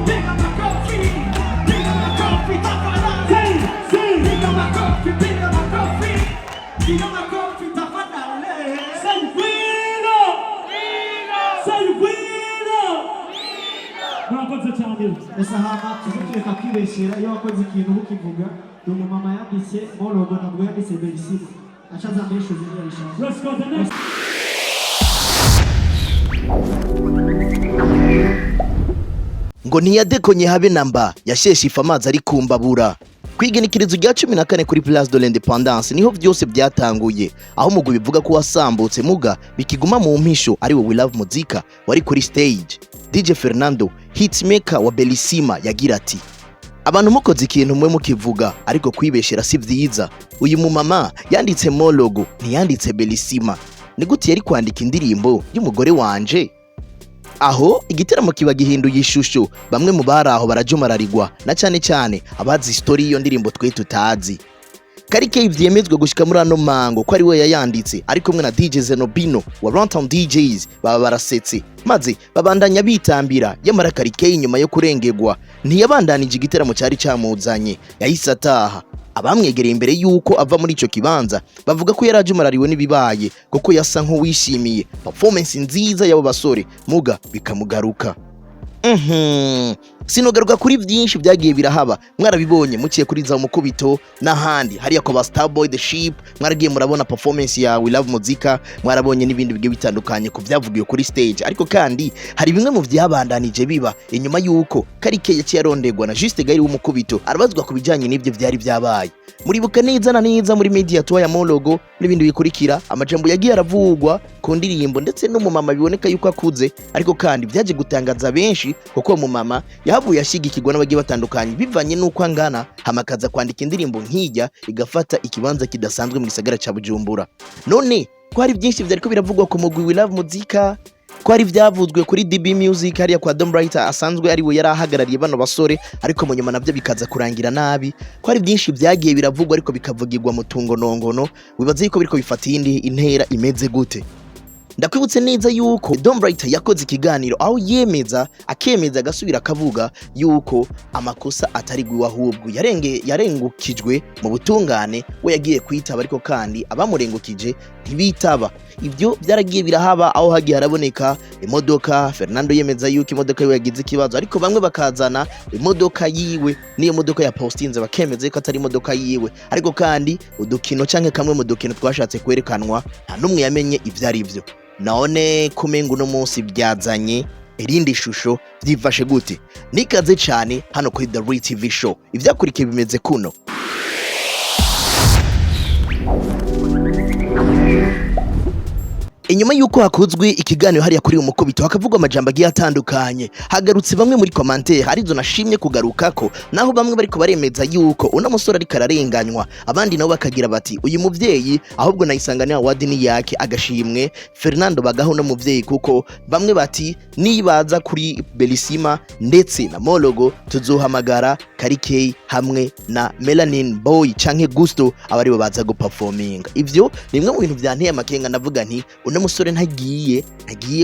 Piga makofi, piga makofi tafadhali. Piga makofi, piga makofi, piga makofi tafadhali. Say winner! Say winner! Murakoze cyane. Gusa hama tuze tureka kwibeshera. Iyo wakoze ikintu ukivuga, ni umumama yanditse Mologo, ntabwo yanditse Berisima, aca aza mbeshuze niyo yabishaka. Let's go the next. Ngo ntiyadekonye habe namba, yasheshe ifu amazi ari kumbabura. Ku igenekerezo rya 14 kuri Place de l'Independance niho byose byatanguye, aho umugwi bivuga ko wasambutse muga bikiguma mu mpisho, ari we We Love Muzika wari kuri stage. DJ Fernando, hitmaker wa Belisima, yagira ati: "Abantu mukoze ikintu mwe mukivuga, ariko kwibeshera si vyiza. Uyu mumama yanditse Mologo, ntiyanditse Belisima. Ni gute yari kwandika indirimbo y'umugore wanje?" Aho igiteramo kiba gihinduye ishusho. Bamwe mu bari aho barajumararigwa, na cyane cyane abazi story y'iyo ndirimbo twe tutazi. Karike vyemezwa gushika muri ano mango ko ari we yayanditse, ari kumwe na DJ Zenobino wa Runtown DJs. Baba barasetse maze babandanya bitambira. Yamara Karike, inyuma yo kurengegwa, ntiyabandanije igiteramo cyari camuzanye, yahise ataha. Abamwegereye imbere yuko ava muri ico kibanza bavuga ko yari ajumarariwe n'ibibaye, kuko yasa nk'uwishimiye performance nziza y'abo basore, muga bikamugaruka. Sinogaruka kuri byinshi byagiye birahaba, mwarabibonye muciye kuri za mukubito n'ahandi hariya kwa ba Starboy the Ship. Mwaragiye murabona performance ya We Love Muzika, mwarabonye n'ibindi bigiye bitandukanye ku byavugiwe kuri stage. Ariko kandi hari bimwe mu byabandanije biba inyuma y'uko Karike yaciye arondegwa na Juste Gairi w'umukubito, arabazwa ku bijyanye n'ibyo byari byabaye. Muribuka neza na neza muri media tour ya Mologo n'ibindi bikurikira, amajambo yagiye aravugwa ku ndirimbo, ndetse n'umumama biboneka yuko akuze. Ariko kandi byaje gutangaza benshi, kuko uwo mumama yahavuye ashigikirwa n'abagiye batandukanye bivanye n'uko angana, hamakaza kwandika indirimbo nk'ijya igafata ikibanza kidasanzwe mu gisagara ca Bujumbura. None ko hari byinshi vyariko biravugwa ku mugwi We Love Muzika, ko hari byavuzwe kuri DB Music hariya kwa Dom Brighter asanzwe ari we yari ahagarariye bano basore, ariko mu nyuma navyo bikaza kurangira nabi, ko hari byinshi byagiye biravugwa ariko bikavugirwa mu tungonongono, wibaze yuko biriko bifata iyindi intera imeze gute? Ndakwibutse neza yuko Dom Brighter yakoze ikiganiro aho yemeza, akemeza, agasubira akavuga yuko amakosa atari gwiwe, ahubwo yarengukijwe mu butungane. We yagiye kwitaba, ariko kandi abamurengukije ntibitaba. Ibyo byaragiye birahaba, aho hagiye haraboneka imodoka. Fernando yemeza yuko imodoka yiwe yagize ikibazo, ariko bamwe bakazana imodoka yiwe n'iyo modoka ya postinze, bakemeza ko atari imodoka yiwe. Ariko kandi udukino canke kamwe mu dukino twashatse kwerekanwa, nta n'umwe yamenye ivyo ari vyo. None kumenga uno munsi byazanye irindi shusho, byifashe gute? Nikaze cyane hano kuri The Real TV Show. Ivyakurikiye bimeze kuno. Inyuma y'uko hakozwe ikiganiro hariya kuri umukubito, hakavugwa amajambo agiye atandukanye, hagarutse bamwe muri commentaire arizo nashimye kugarukako, naho bamwe bariko baremeza yuko uno musore ariko ararenganywa, abandi nabo bakagira bati: "Uyu muvyeyi ahubwo nayisangane award ni yake, agashimwe Fernando bagaho no muvyeyi." Kuko bamwe bati: "Nibaza kuri Belisima ndetse na Mologo, tuzohamagara Karikey hamwe na Melanin Boy canke Gusto, aba aribo baza guperforminga." Ivyo ni bimwe mu bintu vyanteye amakenga. Ndavuga nti uno musore ntagiye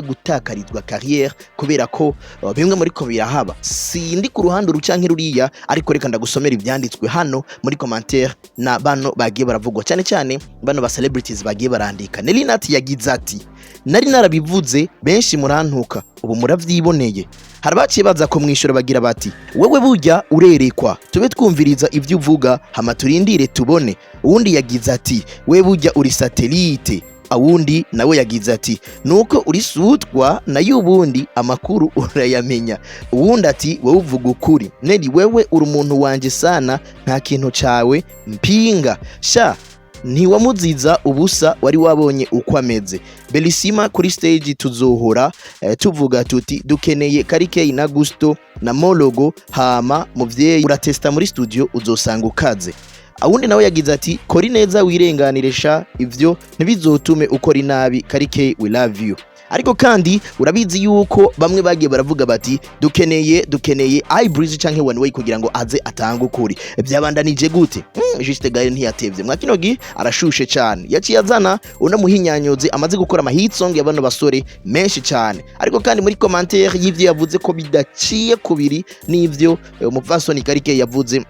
gutakarizwa carrière kubera ko bimwe muri ko birahaba. Sindi ku ruhande uru canke ruriya, ariko reka ndagusomera ivyanditswe hano muri commentaire na bano bagiye baravugwa, cyane cyane bano ba celebrities bagiye barandika. Nelinat yagize ati: "Nari narabivuze, benshi murantuka, ubu muravyiboneye." Hari abaciye baza kumwishyura bagira bati: "Wewe burya urerekwa, tube twumviriza ibyo uvuga, hama turindire tubone." Uwundi yagize ati: "We burya uri satellite." Awundi nawe yagize ati: "Nuko uri sutwa nayo, ubundi amakuru urayamenya." Uwundi ati: "Wowe uvuga ukuri Neri, wewe uri umuntu wanje sana, nta kintu cawe mpinga sha. Ntiwamuziza ubusa, wari wabonye uko ameze." Belisima kuri stage tuzohora tuvuga tuti dukeneye Karikei na Gusto na Mologo. Hama muvyeyi, uratesta muri studio uzosanga ukaze. Awundi nawe yagize ati: "Kora neza wirenganire sha, ivyo ntibizotume ukora inabi. Karikei, we love you." Ariko kandi urabizi yuko bamwe bagiye baravuga bati dukeneye Ibreeze canke One Way kugira ngo aze atange ukuri. Byabandanije gute? Juste Gaël ntiyatevye, mwa kino gihe arashushe cyane, yaciye azana uno muhinyanyuzi amaze gukora ama hit song ya bano basore menshi cyane. Ariko kandi muri commentaire y'ivyo yavuze ko bidaciye kubiri n'ivyo umupfasoni Karike yavuze,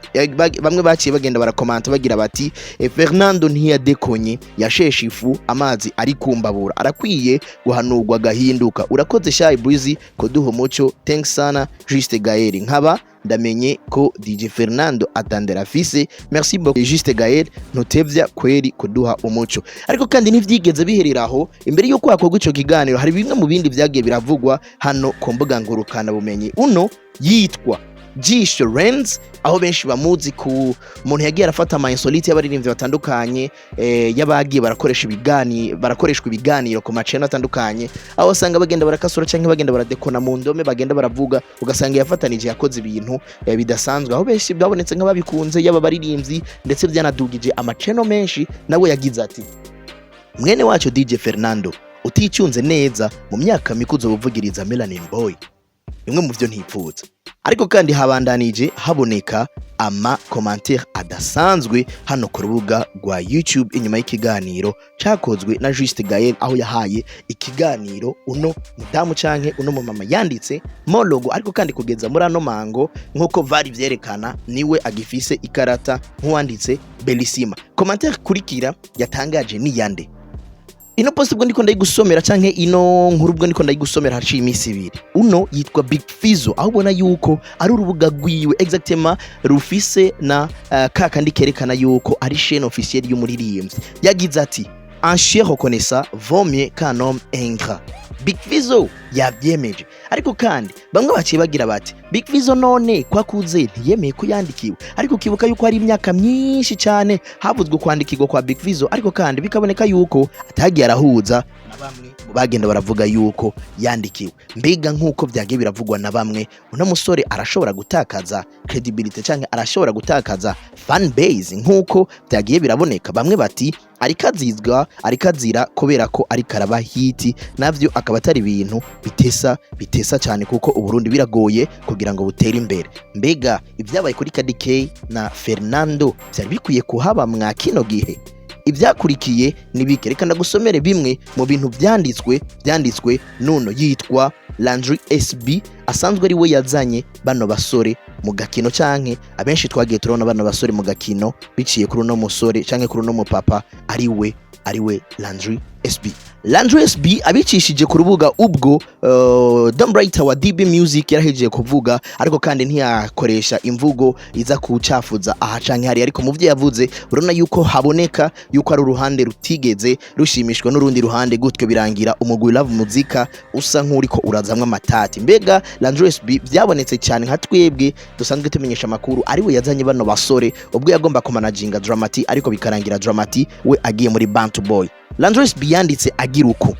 bamwe baciye bagenda barakomanta bagira bati Fernando ntiyadekonye, yasheshe ifu amazi ari kumbabura, arakwiye guhanurwa agahinduka. Urakoze Shy Breezy kuduha umuco, thanks sana Juste Gaël. Nkaba ndamenye ko DJ Fernando atandera afise. Merci beaucoup Juste Gaël, ntutevya kweri kuduha umuco. Ariko kandi ntivyigeze biherera aho. Imbere y'uko hakorwa ico kiganiro, hari bimwe mu bindi vyagiye biravugwa hano ku mbuga ngurukana bumenyi. Uno yitwa Jisho Renz, aho benshi bamuzi ku muntu yagiye arafata ama insolite y'abaririmbyi batandukanye, y'abagiye barakoresha ibiganiro, barakoreshwa ibiganiro ku macena atandukanye, aho usanga bagenda barakasura canke bagenda baradekona mu ndome, bagenda baravuga, ugasanga yafatanije, yakoze ibintu bidasanzwe, aho benshi babonetse nk'ababikunze, yaba baririmbyi, ndetse byanadugije amaceno menshi. Nawe yagize ati: "Mwene wacu DJ Fernando, uticyunze neza mu myaka mike uzobuvugiriza Melanin Boy." Bimwe mu byo ntipfuza. Ariko kandi habandanije haboneka ama commentaire adasanzwe hano ku rubuga rwa YouTube inyuma y'ikiganiro cakozwe na Juste Gaël, aho yahaye ikiganiro uno mudamu canke uno mumama yanditse Mologo. Ariko kandi kugeza muri ano mango, nk'uko vari vyerekana, niwe agifise ikarata nk'uwanditse Belisima. Commentaire kurikira yatangaje ni yande? Ino post ubwo ndiko ndayigusomera, canke ino nkuru ubwo ndiko ndayigusomera, haciye iminsi 2. Uno yitwa Big Fizzo, aho ubona yuko ari urubuga rwiwe exactement rufise na ka kandi kerekana yuko ari chaîne officielle y'umuririmbyi. Yagize ati: "Un chien reconnaissant vaut mieux qu'un homme ingrat." Big Fizzo yavyemeje. Ariko kandi bamwe baciye bagira bati: "Big Fizzo none kwakuze ntiyemeye ko yandikiwe." Ariko ukibuka yuko hari imyaka myinshi cyane havuzwe kwandikirwa kwa Big Fizzo, ariko kandi bikaboneka yuko atagiye arahuza na bamwe mu bagenda baravuga yuko yandikiwe. Mbega nk'uko byagiye biravugwa na bamwe, uno musore arashobora gutakaza credibility canke arashobora gutakaza fan base nk'uko byagiye biraboneka? Bamwe bati ariko azizwa, ariko azira kubera ko ariko araba hit, navyo akaba atari ibintu bitesa cyane, kuko Uburundi biragoye kugira ngo butere imbere. Mbega ibyabaye kuri Kadie na Fernando byari bikwiye kuhaba mwa kino gihe? Ibyakurikiye ni bike. Reka ndagusomere bimwe mu bintu byanditswe nuno yitwa Landry SB, asanzwe ari we yazanye bano basore mu gakino, canke abenshi twagiye turabona bano basore mu gakino biciye kuri uno musore canke kuri uno mupapa ari we Landry SB. Landry SB abicishije ku rubuga ubwo Dombrighter wa DB Music yarahejeje kuvuga, ariko kandi ntiyakoresha imvugo iza kucafuza aha canke hari. Ariko mu vyo yavuze, urabona yuko haboneka yuko ari uruhande rutigeze rushimishwa n'urundi ruhande, gutyo birangira umugwi Love Muzika usa nk'uriko urazamwo amatati. Mbega Landry SB byabonetse cyane nka twebwe dusanzwe tumenyesha amakuru, ari we yazanye bano basore ubwo yagomba kumanaginga Dramati, ariko bikarangira Dramati we agiye muri Bantu Boy. Landry SB yanditse agira uku: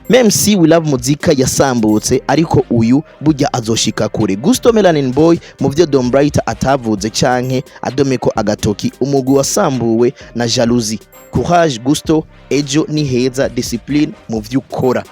"Même si We Love Muzika yasambutse, ariko uyu burya azoshika kure. Gusto Melanin Boy, mu vyo Dombright atavuze canke adomeko agatoki, umugwi wasambuwe na jalousie. Courage Gusto, ejo ni heza, discipline mu vyo ukora."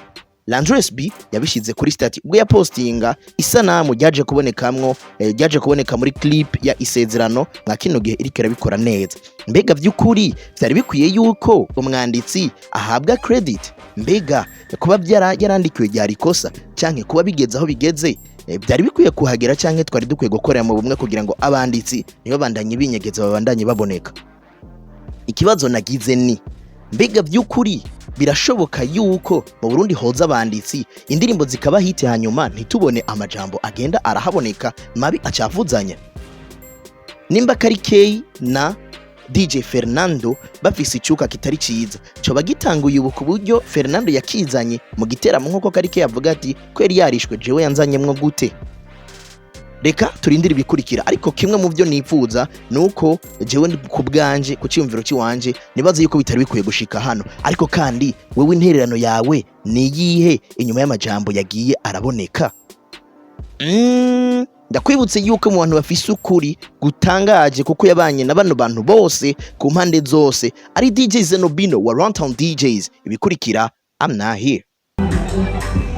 Landry SB yabishize kuri status ubwo yapostinga isanamu ryaje kubonekamwo, ryaje kuboneka muri clip ya Isezerano mwa kino gihe iriko irabikora neza. Mbega vy'ukuri vyari bikwiye yuko umwanditsi ahabwa credit? Mbega kuba yarandikiwe ryari ikosa, canke kuba bigeze aho bigeze, byari bikwiye kuhagera, canke twari dukwiye gukorera mu bumwe kugira ngo abanditsi ntibabandanye binyegeza, babandanye baboneka? Ikibazo nagize ni: mbega vy'ukuri birashoboka yuko mu Burundi hoza abanditsi, indirimbo zikaba hit, hanyuma ntitubone amajambo agenda arahaboneka mabi acavuzanya? Nimba Kari na DJ Fernando bafise icuka kitari ciza, coba gitanguye ubu, ku buryo Fernando yakizanye mu giteramo, nk'uko Karike yavuga ati kweri yarishwe, jewe yanzanyemwo gute? Reka turindire ibikurikira. Ariko kimwe mu byo nifuza ni uko jewe ku bwanje, ku cyiyumviro cy'iwanje, nibaze yuko bitari bikwiye gushika hano. Ariko kandi wewe intererano yawe ni iyihe inyuma y'amajambo yagiye araboneka? Ndakwibutse yuko mu bantu bafise ukuri gutangaje, kuko yabanye na bano bantu bose ku mpande zose, ari DJ Zenobino wa Runtown DJs. Ibikurikira, I'm not here. Umva.